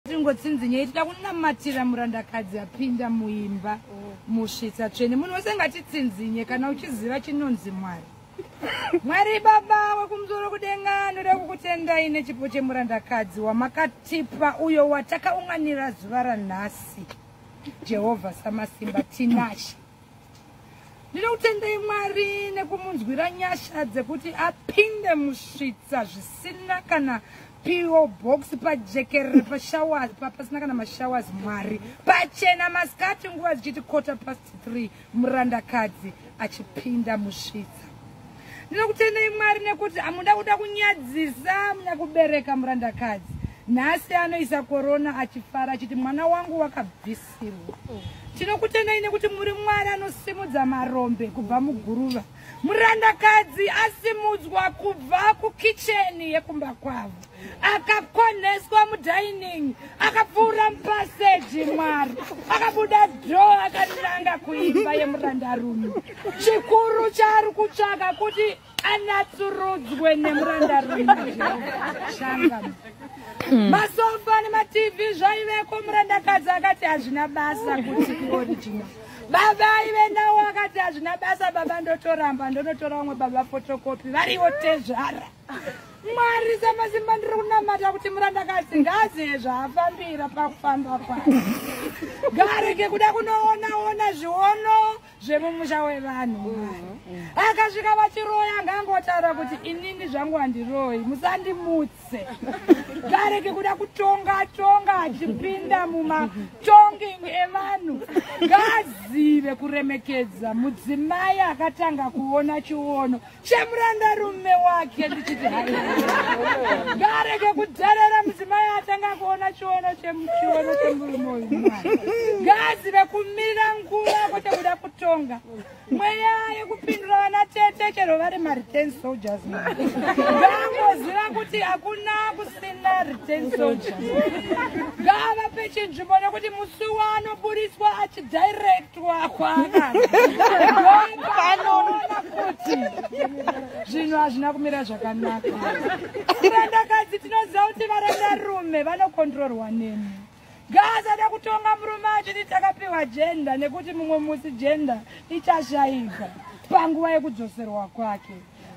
Tingotsinzinyei tida kunamatira murandakadzi apinda muimba musvitsa tsvene. Munhu wese ngatitsinzinye kana uchiziva chinonzi Mwari. Mwari Baba wekumusoro kudenga, ndoda kukutendai nechipo chemurandakadzi wamakatipa uyo watakaunganira zuva ranhasi. Jehovha Samasimba, Tinashe. Ndinokutendai Mwari nekumunzwira nyasha dzekuti apinde musvitsa zvisina kana PO box pajekerere pashowers pasina kana mashowers Mwari pachena masikati nguva dzichiti 3:15 murandakadzi achipinda musvitsa. Ndinokutendai Mwari nekuti hamuda kuda kunyadzisa munyakubereka murandakadzi. Nhasi anoisa korona achifara achiti mwana wangu wakabvisirwa. Tinokutendai nekuti muri Mwari anosimudza marombe kubva muguruva. Murandakadzi asimudzwa kubva kukicheni yekumba kwavo, akakoneswa mudining, akapfuura mupaseji Mwari, akabuda door akananga kuimba yemurandarume. Chikuru chaari kutsvaka kuti anatsurudzwe nemurandarume. Shanga masofa nemaTV zvaiveko, murandakadzi akati hazvina basa kuti original. Baba aive nawo akati hazvina basa baba, ndotoramba ndonotora vamwe baba photocopy variwo tezvara. Mwari Samasimba, ndiri kunamata kuti murandakadzi ngaazive zvaafambira pakufamba kwake, ngaarege kuda kunoonaona zviono zvemumusha wevanhu. Mwari, akasvika vachiroya ngangotaura kuti inini zvangu handiroyi, musandimutse. Ngarege kuda kutonga tonga achipinda mumatonging evanhu, ngaazive kuremekedza mudzimai akatanga kuona chiono chemurandarume wake. Ndichiti hai, ngaarege kudherera mudzimai atanga kuona chiono chiono chemurume uyu. Mwari, ngaazive kumirira nguva kwete kuda kutonga. Mweya yekupindura vana tete chero vari mareturn soldiers, ngaangoziva kuti hakuna kusina return soldiers. Ngaavape chinzvimbo nekuti musi waanoburiswa achidirectwa kwaakanoona kuti zvinhu hazvina kumira zvakanaka. Murandakadzi, tinoziva kuti varandarume vanokontrorwa nemi. Ngaasada kutonga murume achiti takapiwa gender, nekuti mumwe musi gender ichashayika panguva yekudzoserwa kwake.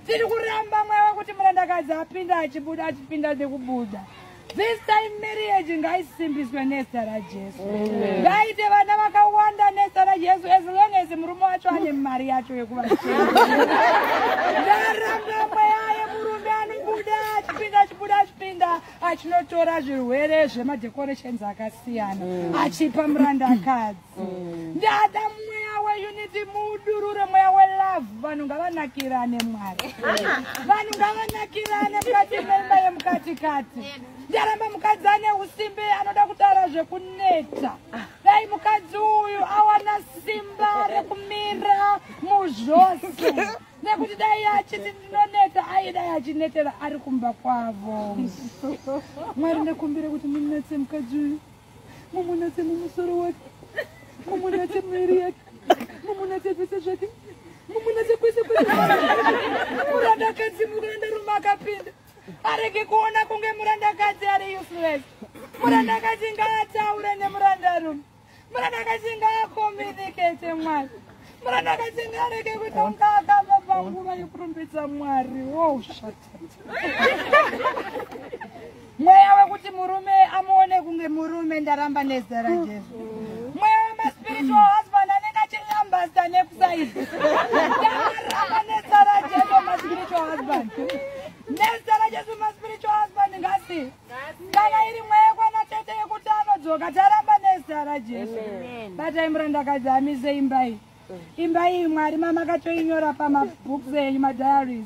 Tiri kuramba mweya wekuti murandakadzi apinda achibuda, achipinda nekubuda. This time marriage ngaisimbiswe nezita raJesu, ngaite vana vakawanda nezita raJesu, as long as murume wacho ane mari yacho yekuvachena. Ndaramba mweya yemurume anobuda achipinda, achibuda, achipinda, achinotora zvirwere zvemadecorations akasiyana achipa murandakadzi. Ndada mweya weunity, mudurure mweya welove. Vanhu ngavanakirane Mwari, vanhu ngavanakirane mukati memba yemukatikati. Ndaramba mukadzi ane usimbe anoda kutaura zvekuneta. Dai mukadzi uyu awana simba rekumira muzvose, nekuti dai achiti ndinoneta, aidai achinetera ari kumba kwavo. Mwari, ndekumbire kuti munetse mukadzi uyu, mumunetse mumusoro wake, mumunetse muviri yake, mumunetse zvese zvake, mumunetse kwese kwese. Murandakadzi, murandarume akapinda arege kuona kunge murandakadzi ari useless. Murandakadzi ngaataure nemurandarume, murandakadzi ngaacommunicate Mwari, murandakadzi ngaarege kutonga akabva panguva yekurumbidza Mwari. Wo shatata mweya wekuti murume amuone kunge murume, ndaramba nezita raJesu. Mweya wemaspiritual husband anenge achilambasta nekusaidi, ndaramba nezita raJesu. Maspiritual husband, nezita raJesu, maspiritual husband ngasi. Kana iri mweya kwana tete yekuti anodzoka, taramba nezita raJesu. Batai murandakadzi amise imba iyi. Imba iyi Mwari mamakatoinyora pamabooks enyu, madiaries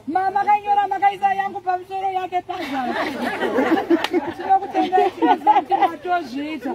mamakanyora, makaisa yangu pamusoro, yake pazasi. Tinokutendai, tinoziva kuti matozviita.